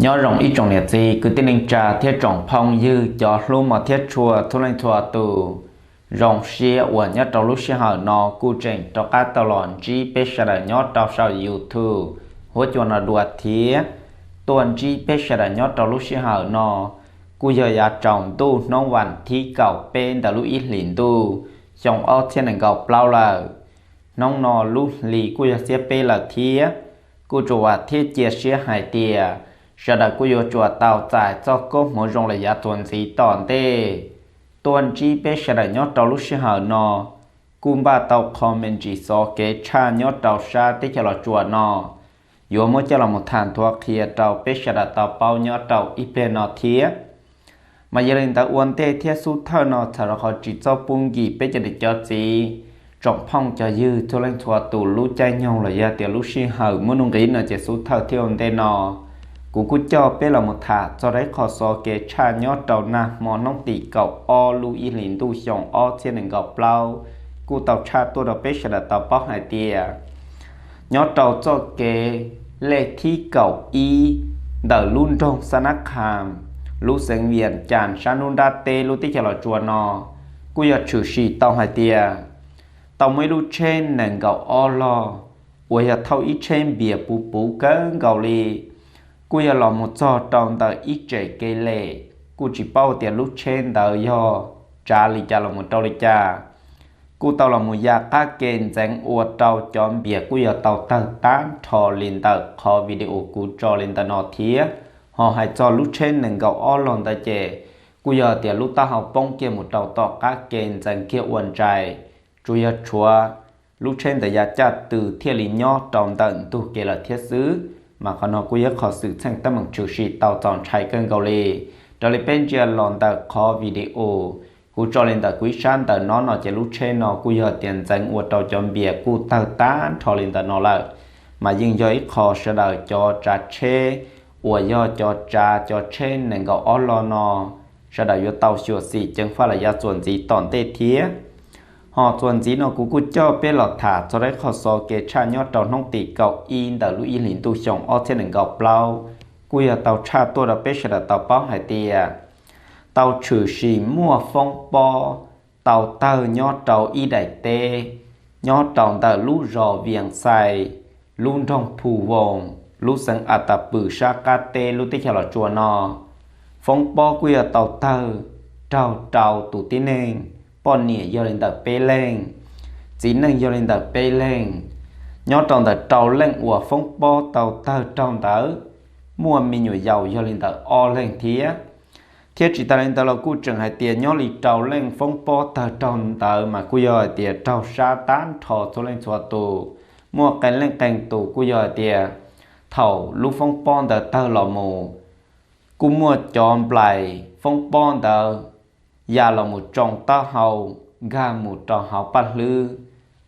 Nyob zoo ib tsoom niam txiv kwv tij neej tsa thiab tsoom phooj ywg cov hlub mos thiab tshua txhua leej txhua tus. Zoo siab uas nyob rau lub sij hawm no kuj tseem rov qab tau los ntsib peb sawv daws nyob rau saum YouTube huab cua no dua thiab. Tuaj ntsib peb sawv daws nyob rau lub sij hawm no kuj yog yav tsaus ntuj hnub vas thib kaum peb ntawm lub ib hlis ntuj xyoo ob txhiab nees nkaum plaub lawm. Hnub no lub hli kuj yog xiab peb lawm thiab. Kuj tsuas vam thiab cia siab hais tias sawv daws kuj yuav tsum tau txais txoj koob hmoov zoo los yav txuas ntxiv tom ntej. Tuaj ntsib peb sawv daws nyob rau lub sij hawm no kuj npaj tau qho me ntsis xov kev tshaj nyob rau sab teb chaws Los Tsuas no, yuav muab coj los tham nthuav qhia rau peb sawv daws tau paub nyob rau ib pliag no thiab. Mas yog li ntawd ua ntej thiab xub thawj no txhawm rau qhov tsis txhob pub nkim peb cov niam cov txiv, tsoom phooj cov ywg txhua leej txhua tus lub caij nyoog los yog tias lub sij hawm muaj nuj nqis no ces xub thawj thiab ua ntej no kuv kuj coj peb los mus tham txog rau ib qho xov kev tshaj nyob rau nag hmo hnub tim kaum ob lub ib hlis ntuj xyoo ob txhiab nees nkaum plaub, kuj tau tshaj tuaj rau peb sawv daws tau paub hais tias nyob rau txoj kev lej thib kaum ib ntawm lub nroog Xab Nab Kham, lub xeev Vias Cas sab nruab nrab teb lub teb chaws Los Tsuas no, kuj yog tshwm sim tau hais tias tau muaj ib lub tsheb nees nkaum ob log uas yog thauj ib tsheb npias puv puv kawg nkaus li, kuj yog los mus txog rau ntawm ib tsev kev lej, kuj tsis paub tias lub tsheb ntawd yog tsav li cas los mus rau li cas, kuj tau los mus ya qab ke ntxeev ua rau cov npias kuj yog tau tawg tag nrho li ntawm qhov video kuv tso li ntawm no thiab. Ho hais txog lub tsheb nees nkaum ob log ntawd ces kuj yog tias lub taub hau poob kiag mus rau tom qab ke ntxeev kiag ua ntsais, tsuas yog tshuav lub tsheb ntawd ya caj tw thiaj li nyob rau ntawm ntug kev lawm thiab xwb. Mas qhov no kuj yog qhov xwm txheej teeb meem tshwm sim tau txaus ntshai kawg nkaus li. Raws li peb ntsia los ntawm qhov video kuv tso li ntawm kuv ib sab ntawm no no ces lub tsheb no kuj yog tias ntxeev ua rau cov npias kuj tawg tag nrho li ntawm no lawm. Mas yeej yog ib qho sawv daws cov tsav tsheb uas yog cov tsav cov tsheb nees nkaum ob log no sawv daws yuav tau xyuam xim ceev faj los yav txuas ntxiv tom ntej thiab. Ho txuas ntxiv no kuv kuj coj peb los tham txog rau ib qho xov kev tshaj nyob rau hnub tim kaum ib ntawm lub ib hlis ntuj xyoo ob txhiab nees nkaum plaub, kuj yog tau tshaj tuaj rau peb sawv daws tau paub hais tias tau tshwm sim muaj foob pob tau tawg nyob rau ib daim teb nyob rau ntawm lub zos Vias Xais, lub nroog Phu Voos, lub xeev As Tas Pwm sab qab teb lub teb chaws Los Tsuas no. Foob pob kuj yog tau tawg raug rau tus tib neeg, poj niam yog li ntawm peb leeg, txiv neej yog li ntawm peb leeg. Nyob rau ntawm rau leej uas foob pob tau tawg raug ntawd, muaj me nyuam yaus yog li ntawm ob leeg thiab. Thiab tsis tas li ntawd los kuj tseem hais tias nyob li rau leej foob pob tawg raug ntawd mas kuj yog hais tias raug sab tag nrho txhua leej txhua tus. Muaj qee leej qee tus kuj yog hais tias thaum lub foob pob ntawd tawg los mus, kuj muaj cov nplais foob pob ntawd ya los mus tsoo taub hau nkag mus rau hauv paj hlwb,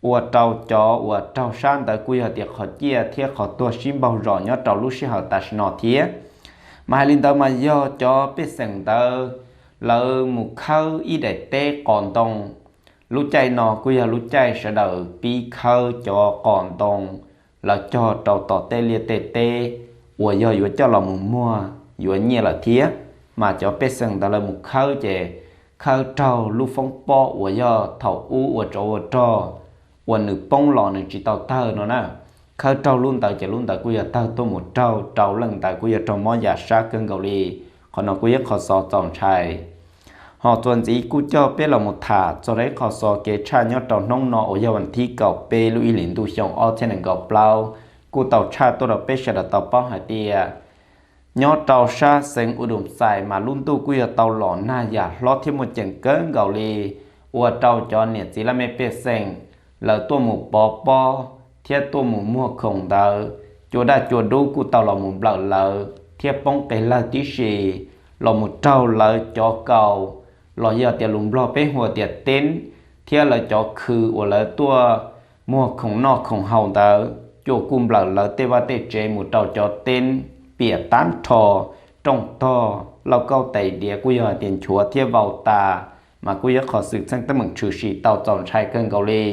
ua rau cov uas raug sab ntawd kuj yog tias qhov ciaj thiab qhov tuag sib npaug zos nyob rau lub sij hawm tam sim no thiab. Mas hais li ntawd mas yog cov pej xeem ntawd lawv mus khawb ib daim teb qos ntoo. Lub caij no kuj yog lub caij sawv daws pib khawb cov qos ntoo, lawv cog rau tom tej liaj tej teb uas yog yuav coj los mus muag yuav nyiaj lawm thiab. Mas cov pej xeem ntawd lawv mus khawb ces khawb raug lub foob pob uas yog thaum ub ua tsov ua rog uas nws poob los nws tsis tau tawg no na. Khawb raug lub ntawd ces lub ntawd kuj yog tawg tuaj mus raug rau leej ntawd kuj yog raug mob yam sab kawg nkaus li. Qhov no kuj yog qhov xov txaus ntshai. Ho txuas ntxiv kuj coj peb los mus tham txog rau ib qho xov kev tshaj nyob rau hnub no uas yog vas thib kaum peb lub ib hlis ntuj xyoo ob txhiab nees nkaum plaub, kuj tau tshaj tuaj rau peb sawv daws tau paub hais tias nyob rau sab xeev Ua Dum Xais mas lub ntuj kuj yog tau los nag yam hlob thiab muaj ceem kawg nkaus li, ua rau cov niam txiv laj mej pej xeem lawv tuaj mus pov pob thiab tuaj mus muag khoom ntawd, cua daj cua dub kuj tau los mus nplawm lawv thiab poob qe lawg tib si, los mus raug lawv cov kaus los yog tias lus Nplog peb hu tias teeb, thiab lawv cov khw uas lawv tuaj muag khoom noj khoom haus ntawd, cua kuj nplawm lawv tej vaj tej tsev mus rau cov teeb piam tag nrho, rooj tog, lauj kaub tais diav kuj yog hais tias nchuav thiab vau tas, mas kuj yog qhov xwm txheej teeb meem tshwm sim tau txaus ntshai kawg nkaus li.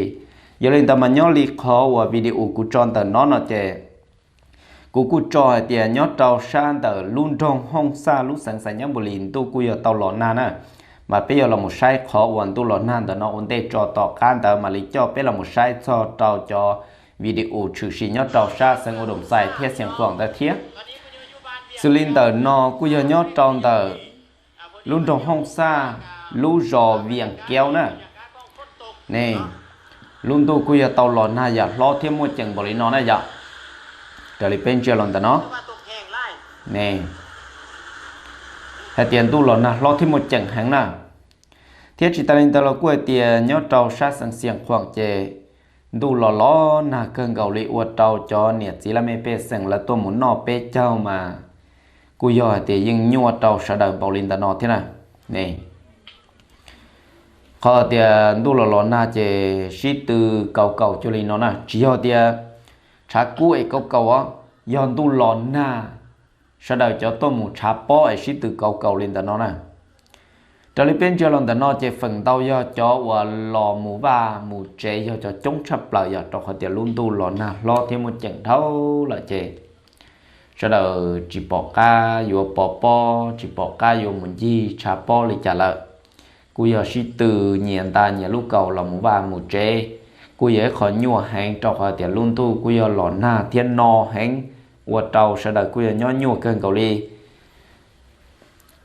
Yog li ntawd mas nyob li qhov uas video kuv tso ntawm no no ces Kuv kuj tso hais tias nyob rau sab ntawm lub nroog Hooj Xaj lub xeev Xais Nyab Npus Lis ntuj kuj yog tau los nag na. Mas peb yuav los mus saib qhov uas ntuj los nag ntawm no ua ntej tso, tom qab ntawd mam li coj peb los mus saib txog rau cov video tshwm sim nyob rau sab xeev Ua Dum Xais thiab Xiav Khuam ntawd thiab. Xws li ntawm no kuj yog nyob rau ntawm lub nroog Hooj Xaj, lub zos Vias Kiaub na. Ne, lub ntuj kuj yog tau los nag yam hlob thiab muaj ceem npaum li no na yom. Raws li peb ntsia los ntawm no, ne, hais tias ntuj los nag hlob thiab muaj ceem heev na. Thiab tsis tas li ntawd los kuj hais tias nyob rau sab xeev Xiav Khuam ces ntuj los los nag kawg nkaus li ua rau cov niam txiv laj mej pej xeem lawv tuaj mus noj peb caug mas kuj yog hais tias yeej nyuaj rau sawv daws npaum li ntawm no thiab na. Ne, qhov tias ntuj los los nag ces sib tw kaus kaus cuag li no na, tsis yog tias tshav kub es kaus kaus os, yog ntuj los nag, sawv daws cov tuaj mus tshav pob es sib tw kaus kaus li ntawm no na. Raws li peb ntsia los ntawm no ces feem ntau yog cov uas los mus vaj mus tsev yog cov coob tshaj plaws yog rau qhov tias lub ntuj los nag hlob thiab muaj ceem dhau lawm ces sawv daws tsis pom qab yuav pov pob, tsis pom qab yuav mus ncig tshav pob li cas lawm. Kuj yog sib tw nyias nta nyias lub kaus los mus vaj mus tsev, kuj yog ib qho nyuaj heev rau qhov tias lub ntuj kuj yog los nag thiab no heev, ua rau sawv daws kuj yog nyob nyuaj kawg nkaus li.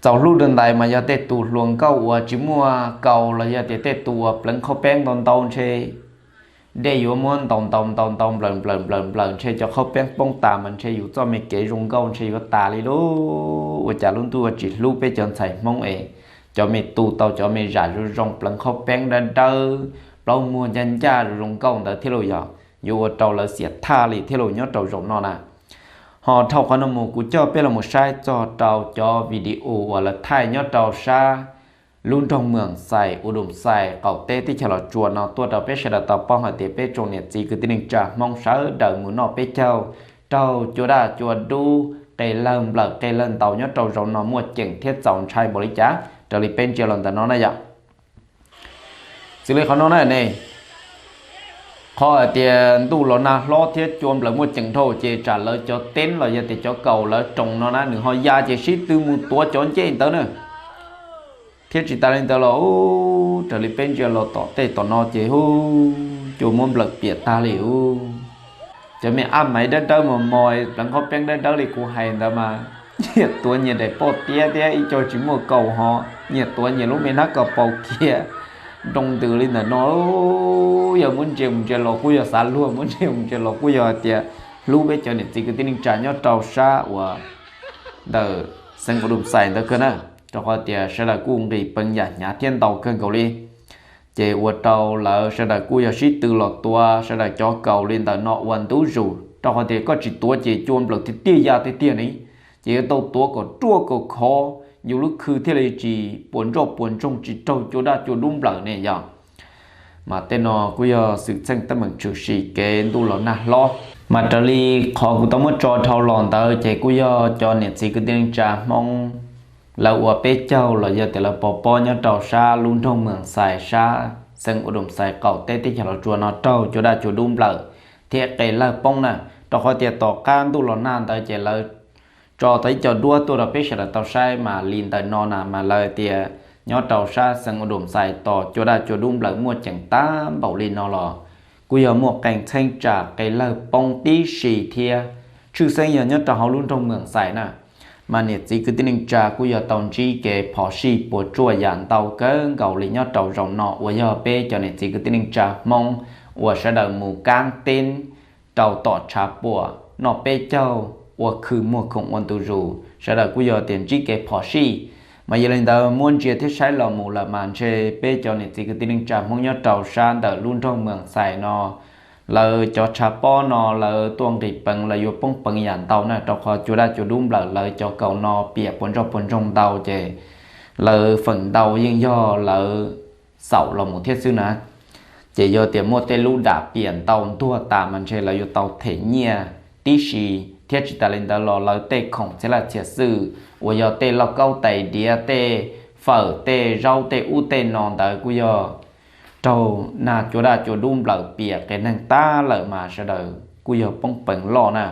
Txaus hlub dua ntais mas yog tej tus hluas nkauj uas tsis muaj kaus los yog tias tej tus uas pleev qhaub peeb ntau ntau ntshe dej yuav muab ntaus ntaus ntaus ntaus nplawm nplawm nplawm nplawm ntshe cov qhaub peeb poob tas mas ntshe yus txoj me kev zoo nkauj ntshe yuav tas li lauj. Ua cas lub ntuj ua tsis hlub peb cov ntxhais Hmoob es cov me tu tau cov me zam zoo zoo pleev qhaub peeb dawb dawb, plaub muag ncaj ncaj zoo zoo nkauj ntawd thiab lauj, yog yuav ua rau lawv xiam thaj li thiab lauj nyob rau zaum no na. Ho dhau qhov no mus kuv coj peb los mus saib txog rau cov video uas lawv thaij nyob rau sab lub nroog Mws Xais, Ua Dum Xais, qaum teb teb chaws Los Tsuas no tuaj rau peb sawv daws tau paub hais tias peb tsoom niam txiv kwv tij neej tsa Hmoob sawv daws mus noj peb caug raug cua daj cua dub, qe lawg nplawm qe lawg ntaus nyob rau zaum no muaj ceem thiab txaus ntshai npaum li cas raws li peb ntsia los ntawm no na yom. Xws li qhov no na ne, qhov hais tias ntuj los nag hlob thiab cua nplawm muaj ceem dhau ces tsam lawv cov teeb los yog tias cov kaus lawv roos no na nws ho ya ces sib tw mus tuav cov ncej ntawd na. Thiab tsis tas li ntawd los raws li peb ntsia los tom tej tom no ces hu, cua muab nplawm piam tag li hu. Cov me ab maiv dawb dawb mos mos pleev qhaub peeb dawb dawb li kuv hais ntawd mas nyias tuav nyias daim poj tiab thiab ib co tsis muaj kaus ho nyias tuav nyias lub me hnab ko paus kiag nroo ntws li ntawm no. Yog muab ntsia mus ntsia los kuj yog xav luag, muab ntsia mus ntsia los kuj yog hais tias hlub peb cov niam txiv kwv tij neej tsa nyob rau sab uas ntawm xeev Ua Dum Xais ntawd kawg na, rau qhov tias sawv daws kuj nqis peev yam hnyav thiab ntau kawg nkaus li. Ces ua rau lawv sawv daws kuj yog sib tw los tuav sawv daws cov kaus li ntawm no ua ntu zus, rau qhov tias koj tsis tuav ces cua nplawm tiag tiag ya tiag tiag ne. Ces yuav tau tuav kom ruaj kom khov yus lub khw thiaj li tsis puas ntsoj puas ntsoog tsis raug cua daj cua dub nplawm ne yog. Mas tej no kuj yog xwm txheej teeb meem tshwm sim kev ntuj los nag hlob. Mas raws li qhov kuv tau muab tso dhau los ntawd ces kuj yog cov niam txiv kwv tij neej tsa Hmoob lawv ua peb caug los yog tias lawv pov pob nyob rau sab lub nroog Mws Xais sab xeev Ua Dum Xais qaum teb teb chaws Los Tsuas no raug cua daj cua dub nplawm thiab qe lawg poob na. Rau qhov tias tom qab ntuj los nag ntawd ces lawv tso tau ib co duab tuaj rau peb sawv daws tau saib mas li ntawm no na mas lawv tias nyob rau sab xeev Ua Dum Xais tos cua daj cua dub nplawm muaj ceem tag npaum li no los kuj yog muaj qee txheeb tsam qe lawg poob tib si thiab, tshwj xeeb yog nyob rau hauv lub nroog Mws Xais na. Mas niam txiv kwv tij neej tsa kuj yog tau ntsib kev phom sij puas tsuaj yam ntau kawg nkaus li nyob rau zaum no uas yog peb cov niam txiv kwv tij neej tsa Hmoob uas sawv daws mus kaab teeb rau tom tshav puam noj peb caug ua khw muag khoom ua ntu zus, sawv daws kuj yog tias ntsib kev phom sij. Mas yog li ntawd muab ntsia thiab saib los mus lawm mas ntshe peb cov niam txiv kwv tij neej tsa Hmoob nyob rau sab ntawm lub nroog Mws Xais no, lawv cov tshav pob no lawv tuaj nqis peev lawv yuav poob peev yam ntau na, rau qhov cua daj cua dub nplawm lawv cov kaus no piam puas ntsoj puas ntsoog ntau ces lawv feem ntau yeej yog lawv xaum los mus thiab xwb na. Ces yog tias muaj tej lub dam piam ntau ntuag tas mas ntshe lawv yuav tau them nyiaj tib si, thiab tsis tas li ntawd los lawv tej khoom txhiab laj txhiab xwm uas yog tej lauj kaub tais diav, tej fawm, tej zaub, tej ub tej no ntawd kuj yog raug nag cua daj cua dub nplawm piam qias neeg tag lawm mas sawv daws kuj yog poob peev loj na.